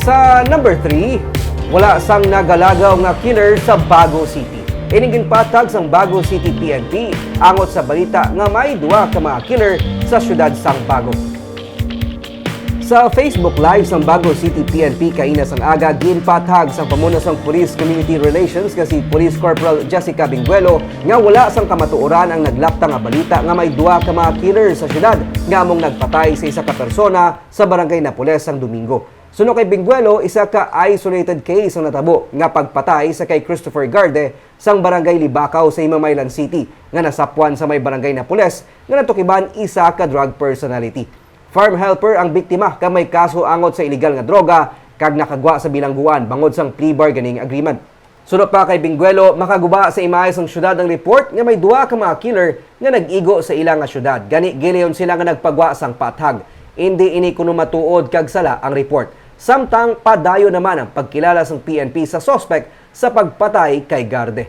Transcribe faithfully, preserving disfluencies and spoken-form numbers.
Sa number three, wala sang nagalagaw nga killer sa Bago City. Ini ginpatag sang Bago City P N P angot sa balita nga may duha ka mga killer sa siyudad sang Bago. Sa Facebook Live sang Bago City P N P kaina sang aga, ginpatag sang pamuno sang Police Community Relations nga si Police Corporal Jessica Binguelo nga wala sang kamatuoran ang naglapta nga balita nga may duha ka mga killer sa siyudad nga among nagpatay sa isa ka persona sa Barangay Napoles sang Domingo. Suno kay Benguelo, isa ka isolated case ang natabo nga pagpatay sa kay Christopher Garde sang Barangay Libacao sa Himamaylan City nga nasapwan sa may Barangay Napoles nga natukiban isa ka drug personality. Farm helper ang biktima kag may kaso angot sa iligal nga droga kag nakagwa sa bilangguan bangod sang plea bargaining agreement. Suno pa kay Benguelo, makaguba sa imahe sang syudad ang report nga may duha ka mga killer nga nag-igo sa ila nga syudad. Gani, gilayon sila nga nagpagwa sang pathag. Indi ini kuno matuod kag sala ang report. Samtang padayon naman ang pagkilala sang P N P sa suspek sa pagpatay kay Garde.